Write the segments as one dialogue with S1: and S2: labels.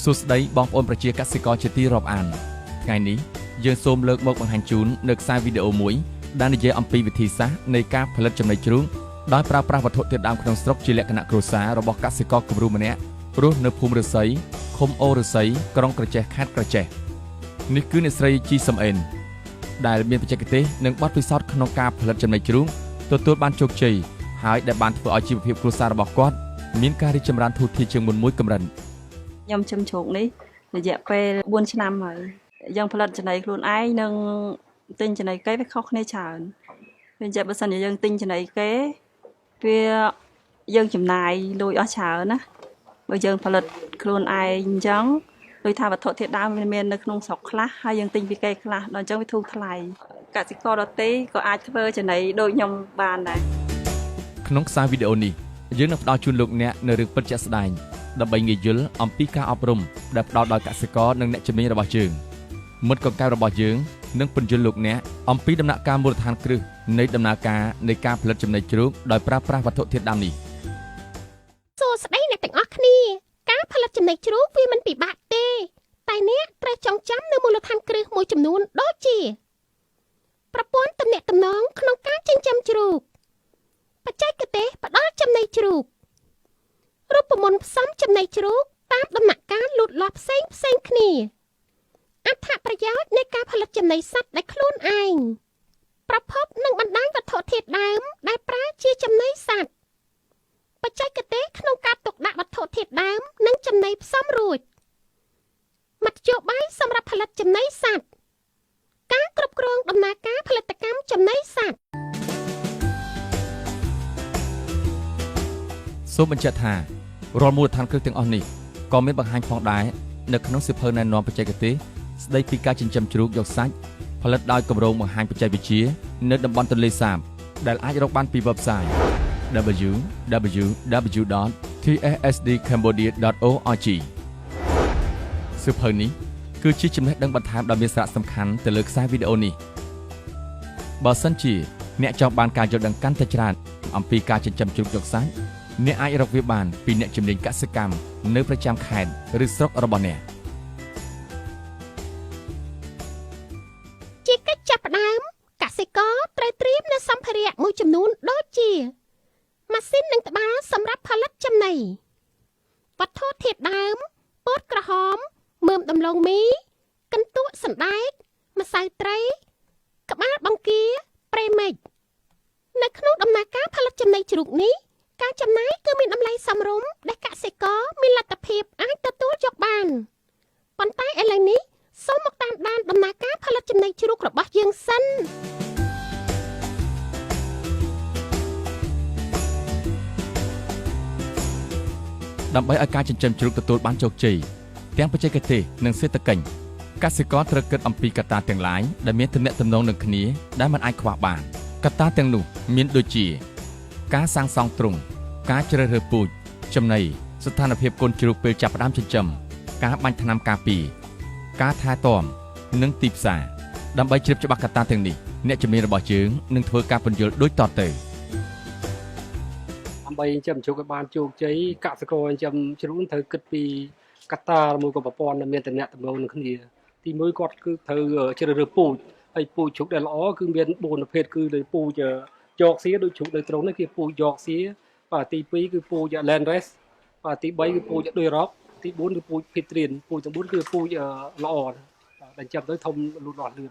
S1: សួស្តីបងប្អូនប្រជាកសិករជាទីរាប់អានថ្ងៃនេះយើងសូមលើកមកបង្ហាញជូននៅខ្សែវីដេអូមួយដែលនិយាយអំពីវិធីសាស្ត្រនៃការផលិតចំណីជ្រូកដោយប្រើប្រាស់វត្ថុធាតុដើមក្នុងស្រុកជាលក្ខណៈគ្រួសាររបស់កសិករគំរូម្នាក់រស់នៅភូមិឫស្សីឃុំអូរឫស្សីក្រុងក្រចេះខេត្តក្រចេះនេះគឺអ្នកស្រីជីសំអេនដែលមានបច្ចេកទេសនិងបទពិសោធន៍ក្នុងការផលិតចំណីជ្រូកទទួលបានជោគជ័យហើយដែលបានធ្វើឲ្យជីវភាពគ្រួសាររបស់គាត់មានការរីកចម្រើនធូរធារជាងមុនមួយកម្រិត
S2: ខ្ញុំចិញ្ចឹមជ្រូកនេះរយៈពេល4ឆ្នាំហើយយើងផលិតចំណីខ្លួនឯងនិងទិញចំណីគេវាខុសគ្នាច្រើនវាចេះបើសិនជាយើងទិញចំណីគេវាយើងចំណាយលុយអស់ច្រើនណាបើយើងផលិតខ្លួនឯងអញ្ចឹងដូចថាវត្ថុធាតុដើមវាមាននៅក្នុងស្រុកខ្លះហើយយើងទិញពីគេខ្លះដល់អញ្ចឹងវាធូរថ្លៃកសិករដទៃក៏អាចធ្វើចំណីដូចខ្ញុំបានដែរ
S1: ក្នុងខ្សែវីដេអូនេះយើងនឹងផ្ដល់ជូនលោកអ្នកនៅរឿងពិតជាក់ស្ដែងដើម្បីងាយយល់អំពីការអប់រំដែលផ្ដល់ដោយកសិករនិងអ្នកជំនាញរបស់យើងមិត្តកង្កែបរបស់យើងនឹងពន្យល់លោកអ្នកអំពីដំណាក់កាលមូលដ្ឋានគ្រឹះនៃដំណើរការនៃការផលិតចំណីជ្រូកដោយប្រើប្រាស់វត្ថុធាតុដើមនេះ
S3: សួស្តីអ្នកទាំងអស់គ្នាការផលិតចំណីជ្រូកវាមិនពិបាកទេតែអ្នកត្រូវចងចាំនៅមូលដ្ឋានគ្រឹះមួយចំនួនដូចជាប្រព័ន្ធទំនាក់ទំនងក្នុងការចិញ្ចឹមជ្រូកបច្ចេកទេសផ្ដល់ចំណីជ្រូករូបមន្តផ្សំចំណីជ្រូកតាមដំណាក់កាលលូតលាស់ផ្សេងផ្សេងគ្នាអត្ថប្រយោជន៍នៃការផលិតចំណីសត្វដោយខ្លួនឯងប្រភពនិងបណ្ដាញវត្ថុធាតុដើមដែលប្រើជាចំណីសត្វ បច្ចេកទេសក្នុងការទុកដាក់វត្ថុធាតុដើមនិងចំណីផ្សំរួចមធ្យោបាយសម្រាប់ផលិតចំណីសត្វការគ្រប់គ្រងដំណើរការផលិតកម្មចំណីសត្វ
S1: សូមបញ្ជាក់ថារាល់មូលដ្ឋានគ្រឹះទាំងអស់នេះក៏មានបង្ហាញផងដែរនៅក្នុងសៀវភៅណែនាំបច្ចេកទេសស្ដីពីការចិញ្ចឹមជ្រូកយកសាច់ផលិតដោយគម្រោងបង្ហាញបច្ចេកវិទ្យានៅតំបន់ទន្លេសាបដែលអាចរកបានពី website www.tssdcambodia.org សៀវភៅនេះគឺជាចំណេះដឹងបន្ថែមដ៏មានសារៈសំខាន់ទៅលើខ្សែវីដេអូនេះបើសិនជាអ្នកចង់បានការយល់ដឹងកាន់តែច្រើនអំពីការចិញ្ចឹមជ្រូកយកសាច់អ្នកអាចរកវាបានពីអ្នកជំនាញកសិកម្មនៅប្រចាំខេត្តឬស្រុករបស់អ្នក
S3: ជាកិច្ចចាប់ផ្ដើមកសិករត្រូវត្រៀមនូវសម្ភារៈមួយចំនួនដូចជាម៉ាស៊ីននិងត្បាល់សម្រាប់ផលិតចំណីវត្ថុធាតុដើមពោតក្រហមមើមដំឡូងមីកន្ទក់សណ្ដែកម្សៅត្រី ក្បាលបង្គាប្រេមិចនៅក្នុងដំណើរការផលិតចំណីជ្រូកនេះការចំណាយគឺមានតម្លៃសមរម្យដែលកសិករមានលទ្ធភាពអាចទទួលយកបានប៉ុន្តែឥឡូវនេះសូមមកតាមដានដំណើរការផលិតចំណីជ្រូករបស់យើងសិន
S1: ដើម្បីឲ្យការចិញ្ចឹមជ្រូកទទួលបានជោគជ័យទាំងបច្ចេកទេសនិងសេដ្ឋកិច្ចកសិករត្រូវគិតអំពីកត្តាទាំងឡាយដែលមានទំនាក់ទំនងនឹងគ្នាដែលមិនអាចខ្វះបានកត្តាទាំងនោះមានដូចជា ការសាងសង់ទ្រុងការជ្រើសរើសពូជចំណីស្ថានភាពកូនជ្រូកពេលចាប់ផ្ដើមចិញ្ចឹមការបាញ់ថ្នាំការពារការថែទាំនិងទីផ្សារដើម្បីជ្រាបច្បាស់កត្តាទាំងនេះអ្នកជំនាញរបស់យើងនឹងធ្វើការពន្យល់ដូចតទៅ
S4: ដើម្បីចិញ្ចឹមជ្រូកឲ្យបានជោគជ័យកសិករចិញ្ចឹមជ្រូកត្រូវគិតពីកត្តាមួយក៏ប្រព័ន្ធដែលមានតំណែងទំនងនឹងគ្នាទីមួយគាត់គឺត្រូវជ្រើសរើសពូជហើយពូជជ្រូកដែលល្អគឺមាន4ប្រភេទគឺលើពូជយកសៀដូចជ្រូកនៅត្រង់នេះគឺពូជយកសៀបាទទី2គឺពូជ Landrace បាទទី3គឺពូជ Duroc ទី4គឺពូជ Pietrain ពូជទាំង4គឺពូជល្អដែលចិញ្ចឹមទៅធំលូតលាស់លឿន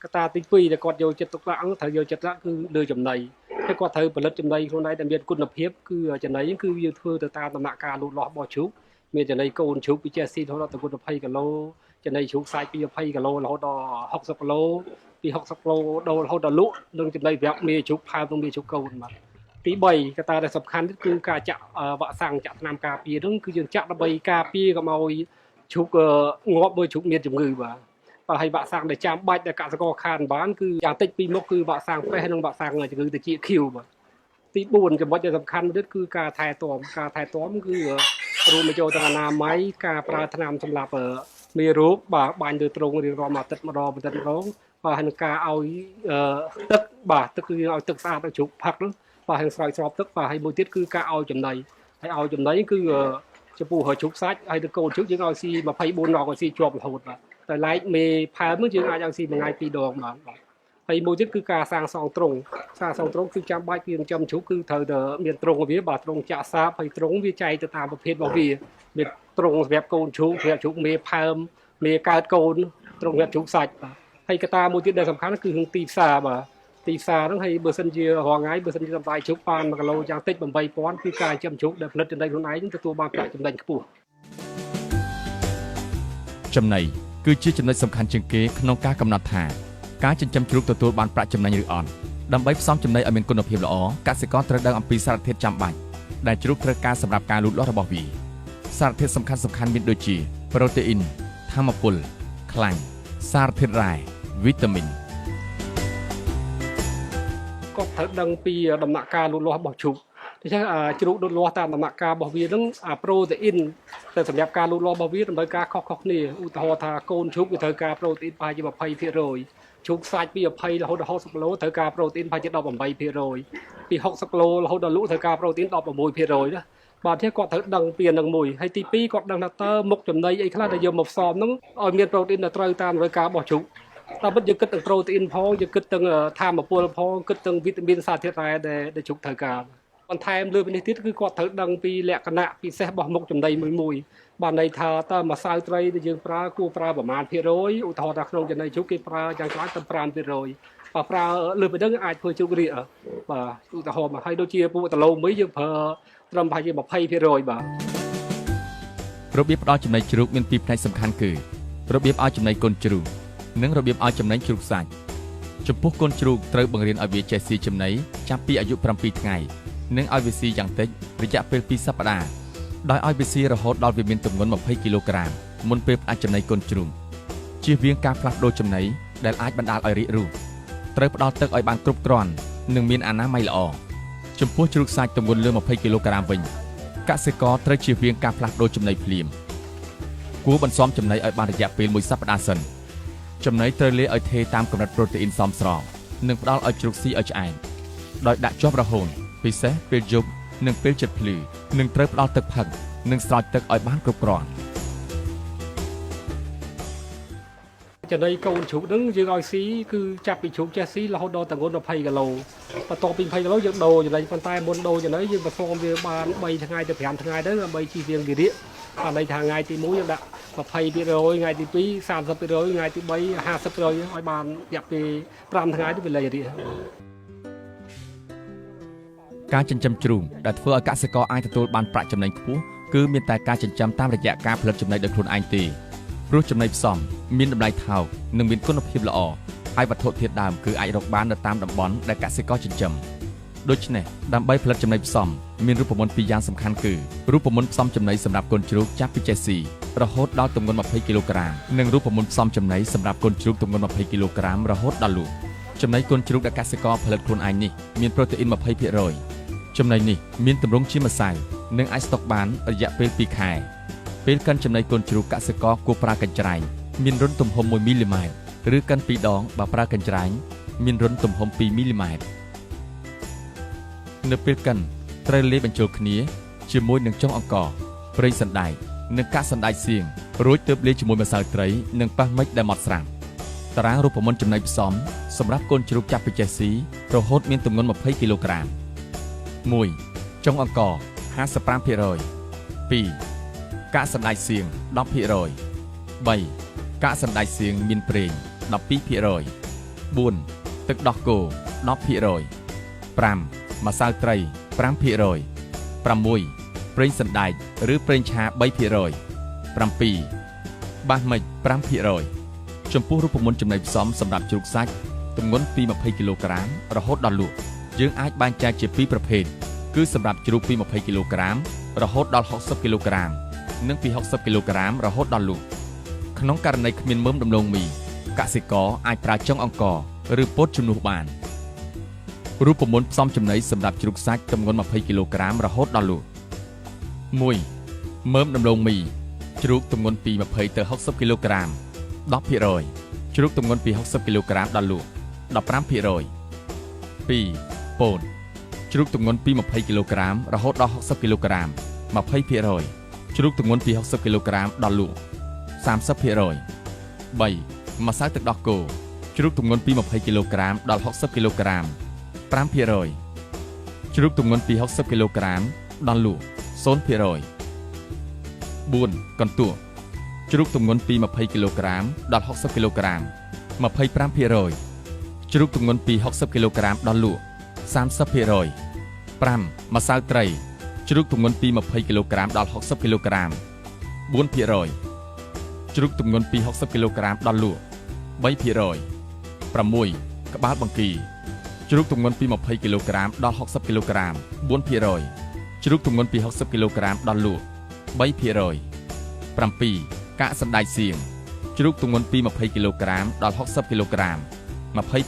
S4: កត្តាទី2ដែលគាត់យកចិត្តទុកដាក់ត្រូវយកចិត្តដាក់គឺលើចំណីហើយគាត់ត្រូវផលិតចំណីខ្លួនឯងដែលមានគុណភាពគឺចំណីគឺយើងធ្វើទៅតាមដំណាក់កាលលូតលាស់របស់ជ្រូកមានចំណីកូនជ្រូកពីចេះស៊ីរហូតដល់ទៅ20គីឡូចំណីជ្រូកសាច់ពី20គីឡូរហូតដល់60គីឡូពី60គីឡូដល់រហូតដល់លក់និងចំណីប្រាប់មេជ្រូកផើមនិងមេជ្រូកកូនបាទទី3កត្តាដែលសំខាន់ទៀតគឺការចាក់វ៉ាក់សាំងចាក់ថ្នាំការពារហ្នឹងគឺយើងចាក់ដើម្បីការពារកុំឲ្យជ្រូកងាប់បើជ្រូកមានជំងឺបាទបាទហើយវ៉ាក់សាំងដែលចាំបាច់ដែលកសិករខានបានគឺយ៉ាងតិចពីរមុខគឺវ៉ាក់សាំងប៉េសនិងវ៉ាក់សាំងជំងឺត្រចៀកខៀវបាទទី4ចំណុចដែលសំខាន់ទៀតគឺការថែទាំការថែទាំគឺរួមបញ្ចូលទាំងអនាម័យការប្រើថ្នាំសម្រាប់មេរោគបាទបាញ់ទៅត្រង់រៀងរាល់មួយអាទិត្យម្ដងបន្តិចម្ដងបាទហើយនឹងការឲ្យទឹកបាទទឹកគឺឲ្យទឹកស្អាតឲ្យជ្រូកផឹកនោះបាទហើយស្រោចស្រពទឹកបាទហើយមួយទៀតគឺការឲ្យចំណីហើយឲ្យចំណីគឺ ចំពោះជ្រូកសាច់ហើយទៅកូនជ្រូកយើងឲ្យស៊ី24ដងឲ្យស៊ីជាប់រហូតបាទតែឡែកមេផើមនោះយើងអាចឲ្យស៊ីមួយថ្ងៃ2ដងបាទហើយមួយទៀតគឺការសាងសង់ទ្រុងសាងសង់ទ្រុងគឺចាំបាច់គឺចិញ្ចឹមជ្រូកគឺត្រូវតែមានទ្រុងវាបាទទ្រុងចាក់សាបហើយទ្រុងវាចែកទៅតាមប្រភេទរបស់វាមានទ្រុងសម្រាប់កូនជ្រូកសម្រាប់ជ្រូកមេផើមមេកើតកូនទ្រុងសម្រាប់ជ្រូកសាច់បាទហើយកត្តាមួយទៀតដែលសំខាន់គឺរឿងទីផ្សារបាទទីផ្សារហ្នឹងហើយបើសិនជារាល់ថ្ងៃបើសិនជាតម្លៃជ្រូកបាន1គីឡូយ៉ាងតិច8000គឺការចិញ្ចឹមជ្រូកដែលផលិតចំណីខ្លួនឯងទទួលបានប្រាក់ចំណេញខ្ពស់
S1: ចំណីគឺជាចំណុចសំខាន់ជាងគេក្នុងការកំណត់ថាការចិញ្ចឹមជ្រូកទទួលបានប្រាក់ចំណេញឬអត់ដើម្បីផ្សំចំណីឲ្យមានគុណភាពល្អកសិករត្រូវដឹងអំពីសារធាតុចាំបាច់ដែលជ្រូកត្រូវការសម្រាប់ការលូតលាស់របស់វាសារធាតុសំខាន់ៗមានដូចជាប្រូតេអ៊ីនធម្មពលខ្លាញ់សារធាតុរ៉ែវីតាមីន
S4: គាត់ត្រូវដឹងពីដំណាក់កាលលូតលាស់របស់ជ្រូកដូច្នេះជ្រូកលូតលាស់តាមដំណាក់កាលរបស់វានឹងអាប្រូតេអ៊ីនតែសម្រាប់ការលូតលាស់របស់វាតម្រូវការខុសៗគ្នាឧទាហរណ៍ថាកូនជ្រូកវាត្រូវការប្រូតេអ៊ីនប្រហែលជា20%ជ្រូកសាច់ពី20រហូតដល់60គីឡូត្រូវការប្រូតេអ៊ីនប្រហែលជា18%ពី60គីឡូរហូតដល់លក់ត្រូវការប្រូតេអ៊ីន16%ណាបាទនេះគាត់ត្រូវដឹងពីនឹងមួយហើយទី2គាត់ដឹងថាតើមុខចំណីអីខ្លះដែលយកមកផ្សំហ្នឹងឲ្យមានប្រូតេអ៊ីនដែលត្រូវតាមតម្រូវការរបស់ជ្រូកតាមពិតយើងគិតទាំងប្រូតេអ៊ីនផងយើងគិតទាំងធម្មពលផងគិតទាំងវីតាមីនសារធាតុរ៉ែដែលជ្រូកត្រូវការបន្ថែមលើពីនេះទៀតគឺគាត់ត្រូវដឹងពីលក្ខណៈពិសេសរបស់មុខចំណីមួយមួយបាទន័យថាតើម្សៅត្រីដែលយើងប្រើគួរប្រើប្រមាណភាគរយឧទាហរណ៍ថាក្នុងចំណីជ្រូកគេប្រើយ៉ាងច្រើនតែ5%បើប្រើលើពីហ្នឹងអាចធ្វើជ្រូករាកបាទឧទាហរណ៍មកហើយដូចជាពួកដឡូមីយើងប្រើត្រឹមប្រហែលជា20%បាទ
S1: របៀបផ្ដល់ចំណីជ្រូកមានពីរផ្នែកសំខាន់គឺរបៀបឲ្យចំណីកូនជ្រូកនិងរបៀបឲ្យចំណីជ្រូកសាច់ចំពោះកូនជ្រូកត្រូវបង្រៀនឲ្យវាចេះស៊ីចំណីចាប់ពីអាយុ7ថ្ងៃនិងឲ្យវាស៊ីយ៉ាងតិចរយៈពេល2សប្តាហ៍ដោយឲ្យវាស៊ីរហូតដល់វាមានទម្ងន់20គីឡូក្រាមមុនពេលផ្អាកចំណីកូនជ្រូកជៀសវាងការផ្លាស់ប្ដូរចំណីដែលអាចបណ្ដាលឲ្យរាករូសត្រូវផ្ដល់ទឹកឲ្យបានគ្រប់គ្រាន់និងមានអនាម័យល្អចំពោះជ្រូកសាច់ទម្ងន់លើ20គីឡូក្រាមវិញកសិករត្រូវជៀសវាងការផ្លាស់ប្ដូរចំណីភ្លាមគួរបន្ស៊ាំចំណីឲ្យបានរយៈពេល1សប្តាហ៍សិនចំណីត្រូវលាយឲ្យថេរតាមកម្រិតប្រូតេអ៊ីនសមស្របនិងផ្ដល់ឲ្យជ្រូកស៊ីឲ្យឆ្អែតដោយដាក់ជាប់រហូតពិសេសពេលយប់និងពេលជិតភ្លឺនិងត្រូវផ្ដល់ទឹកផឹកនិងស្រោចទឹកឲ្យបានគ្រប់គ្រាន់
S4: ចំណីកូនជ្រូកហ្នឹងយើងឲ្យស៊ីគឺចាប់ពីជ្រូកចេះស៊ីរហូតដល់ទម្ងន់20គីឡូបន្ទាប់ពី20គីឡូយើងដូរចំណីប៉ុន្តែមុនដូរចំណីយើងបន្ស៊ាំវាបាន3ថ្ងៃទៅ5ថ្ងៃទៅដើម្បីជៀសវាងវិរាកបាទន័យថាថ្ងៃទី1យើងដាក់20%ថ្ងៃទី2 30%ថ្ងៃទី3 50%ឲ្យបានរយៈពេល5ថ្ងៃទៅវាលែងរាក
S1: ការចិញ្ចឹមជ្រូកដែលធ្វើឲ្យកសិករអាចទទួលបានប្រាក់ចំណេញខ្ពស់គឺមានតែការចិញ្ចឹមតាមរយៈការផលិតចំណីដោយខ្លួនឯងទេព្រោះចំណីផ្សំមានតម្លៃថោកនិងមានគុណភាពល្អហើយវត្ថុធាតុដើមគឺអាចរកបាននៅតាមតំបន់ដែលកសិករចិញ្ចឹមដូច្នេះដើម្បីផលិតចំណីផ្សំមានរូបមន្តពីរយ៉ាងសំខាន់គឺរូបមន្តផ្សំចំណីសម្រាប់កូនជ្រូកចាប់ពីចេះស៊ីរហូតដល់ទម្ងន់20គីឡូក្រាមនិងរូបមន្តផ្សំចំណីសម្រាប់កូនជ្រូកទម្ងន់20គីឡូក្រាមរហូតដល់លក់ចំណីកូនជ្រូកដែលកសិករផលិតខ្លួនឯងនេះមានប្រូតេអ៊ីន20%ចំណីនេះមានទម្រង់ជាម្សៅនិងអាចស្តុកបានរយៈពេល2ខែពេលកិនចំណីកូនជ្រូកកសិករគួរប្រើកញ្ច្រែងមានរន្ធទំហំ1មីលីម៉ែត្រឬកិន2ដងបើប្រើកញ្ច្រែងមានរន្ធទំហំ2មីលីម៉ែត្រនៅពេលកិនត្រូវលាយបញ្ចូលគ្នាជាមួយនឹងចុងអង្ករប្រេងសណ្តែកនិងកាកសណ្តែកសៀងរួចទើបលាយជាមួយម្សៅត្រីនិងប៉ះមិចដែលម៉ត់ស្រាប់តារាងរូបមន្តចំណីផ្សំសម្រាប់កូនជ្រូកចាប់ពីចេះស៊ីរហូតមានទម្ងន់20គីឡូក្រាម1ចុងអង្ករ55% 2កាកសណ្តែកសៀង10% 3កាកសណ្តែកសៀងមានប្រេង12% 4ទឹកដោះគោ10% 5ម្សៅត្រី5% 6ប្រេងសណ្តែកឬប្រេងឆា3% 7បាសមិច5%ចំពោះរូបមន្តចំណីផ្សំសម្រាប់ជ្រូកសាច់ទម្ងន់ពី20គីឡូក្រាមរហូតដល់លក់យើងអាចបែងចែកជាពីរប្រភេទគឺសម្រាប់ជ្រូកពី20គីឡូក្រាមរហូតដល់60គីឡូក្រាមនិងពី60គីឡូក្រាមរហូតដល់លក់ក្នុងករណីគ្មានមើមដំឡូងមីកសិករអាចប្រើចុងអង្ករឬពោតជំនួសបានរូបមន្តផ្សំចំណីសម្រាប់ជ្រូកសាច់ទម្ងន់20គីឡូក្រាមរហូតដល់លក់1មើមដំឡូងមីជ្រូកទម្ងន់ពី20ទៅ60គីឡូក្រាម10%ជ្រូកទម្ងន់ពី60គីឡូក្រាមដល់លក់15% 2ពោតជ្រូកទម្ងន់ពី20គីឡូក្រាមរហូតដល់60គីឡូក្រាម20%ជ្ ជ្រូកទម្ងន់ពី60គីឡូក្រាមដល់លក់30%3ម្សៅទឹកដោះគោជ្រូកទម្ងន់ពី20គីឡូក្រាមដល់60គីឡូក្រាម5%ជ្រូកទម្ងន់ពី60គីឡូក្រាមដល់លក់0%4កន្ទក់ជ្រូកទម្ងន់ពី20គីឡូក្រាមដល់60គីឡូក្រាម25%ជ្រូកទម្ងន់ពី60គីឡូក្រាមដល់លក់30%5ម្សៅត្រីជ្រូកទម្ងន់ពី20គីឡូក្រាមដល់60គីឡូក្រាម4%ជ្រូកទម្ងន់ពី60គីឡូក្រាមដល់លក់3% 6ក្បាលបង្គីជ្រូកទម្ងន់ពី20គីឡូក្រាមដល់60គីឡូក្រាម4%ជ្រូកទម្ងន់ពី60គីឡូក្រាមដល់លក់3% 7កាកសណ្តែកសៀងជ្រូកទម្ងន់ពី20គីឡូក្រាមដល់60គីឡូក្រាម20%